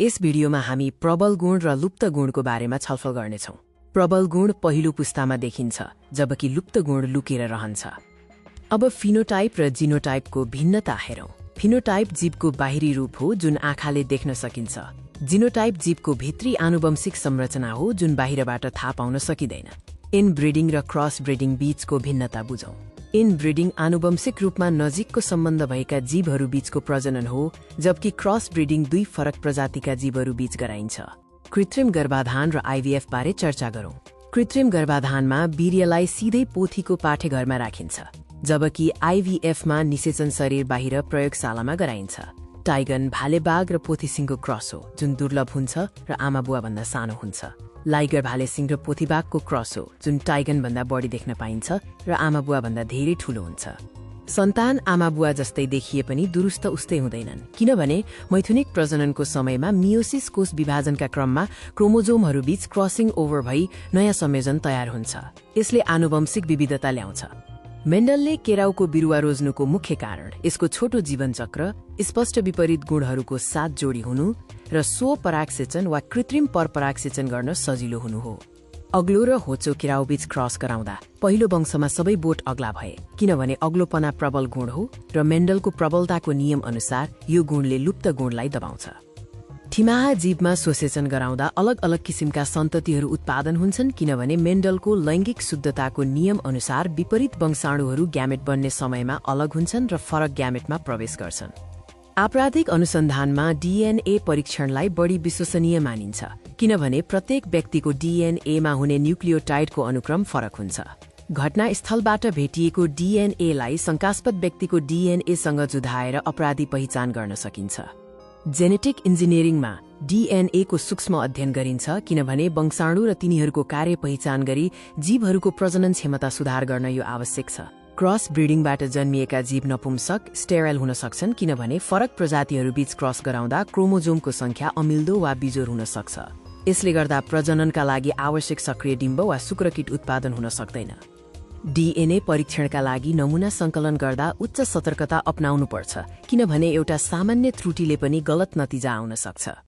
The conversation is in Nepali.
यस भिडियोमा हामी प्रबल गुण र लुप्त गुणको बारेमा छलफल गर्नेछौं। प्रबल गुण पहिलो पुस्तामा देखिन्छ, जबकि लुप्त गुण लुकेर रहन्छ। अब फिनोटाइप र जिनोटाइपको भिन्नता हेरौं। फिनोटाइप जीवको बाहिरी रूप हो जुन आँखाले देख्न सकिन्छ। जिनोटाइप जीवको भित्री आनुवंशिक संरचना हो जुन बाहिरबाट थाहा पाउन सकिँदैन। इनब्रिडिङ र क्रस ब्रिडिङ बीचको भिन्नता बुझौं। इनब्रिडिङ आनुवंशिक रूपमा नजिकको सम्बन्ध भएका जीवहरू बीचको प्रजनन हो, जबकि क्रस ब्रिडिङ दुई फरक प्रजातिका जीवहरू बीच गराइन्छ। कृत्रिम गर्भाधान र आइभीएफ बारे चर्चा गरौं। कृत्रिम गर्भाधानमा वीर्यलाई सिधै पोथीको पाठेघरमा राखिन्छ, जबकि आइभीएफमा निषेचन शरीर बाहिर प्रयोगशालामा गराइन्छ। टाइगन भालेबाघ र पोथीसिंहको क्रस हो जुन दुर्लभ हुन्छ र आमा बुवा भन्दा सानो हुन्छ। लाइगर भालेसिंह र पोथीबाघको क्रस हो जुन टाइगन भन्दा बढी देख्न पाइन्छ र आमा बुवा भन्दा धेरै ठूलो हुन्छ। सन्तान आमा बुवा जस्तै देखिए पनि दुरुस्त उस्तै हुँदैनन्, किनभने मैथुनिक प्रजननको समयमा मियोसिस कोष विभाजनका क्रममा क्रोमोजोमहरू बीच क्रसिङ ओभर भई नयाँ संयोजन तयार हुन्छ। यसले आनुवंशिक विविधता ल्याउँछ। मेन्डलले केराउको बिरुवा रोज्नुको मुख्य कारण यसको छोटो जीवनचक्र, स्पष्ट विपरीत गुणहरूको साथ जोडी हुनु र स्वपरागसेचन वा कृत्रिम परपरागसेचन गर्न सजिलो हुनु हो। अग्लो र होचो केराउबीच क्रस गराउँदा पहिलो वंशमा सबै बोट अग्ला भए, किनभने अग्लोपना प्रबल गुण हो र मेन्डलको प्रबलताको नियम अनुसार यो गुणले लुप्त गुणलाई दबाउँछ। थिमाहा जीवमा स्वसेचन गराउँदा अलग अलग किसिमका सन्ततिहरू उत्पादन हुन्छन्, किनभने मेन्डलको लैङ्गिक शुद्धताको नियम अनुसार विपरीत वंशाणुहरू ग्यामेट बन्ने समयमा अलग हुन्छन् र फरक ग्यामेटमा प्रवेश गर्छन्। आपराधिक अनुसन्धानमा डीएनए परीक्षणलाई बढी विश्वसनीय मानिन्छ, किनभने प्रत्येक व्यक्तिको डीएनएमा हुने न्यूक्लियोटाइडको अनुक्रम फरक हुन्छ। घटनास्थलबाट भेटिएको डीएनएलाई शंकास्पद व्यक्तिको डीएनएसँग जुधाएर अपराधी पहिचान गर्न सकिन्छ। जेनेटिक इन्जिनियरिङमा डीएनएको सूक्ष्म अध्ययन गरिन्छ, किनभने वंशाणु र तिनीहरूको कार्य पहिचान गरी जीवहरूको प्रजनन क्षमता सुधार गर्न यो आवश्यक छ। क्रस ब्रिडिङबाट जन्मिएका जीव नपुंसक स्टेराइल हुन सक्छन्, किनभने फरक प्रजातिहरू बीच क्रस गराउँदा क्रोमोजोमको संख्या अमिल्दो वा बिजोर हुन सक्छ। यसले गर्दा प्रजननका लागि आवश्यक सक्रिय डिम्ब वा शुक्रकीट उत्पादन हुन सक्दैन। डीएनए परीक्षणका लागि नमुना संकलन गर्दा उच्च सतर्कता अपनाउनु पर्छ, किनभने एउटा सामान्य त्रुटिले पनि गलत नतिजा आउन सक्छ।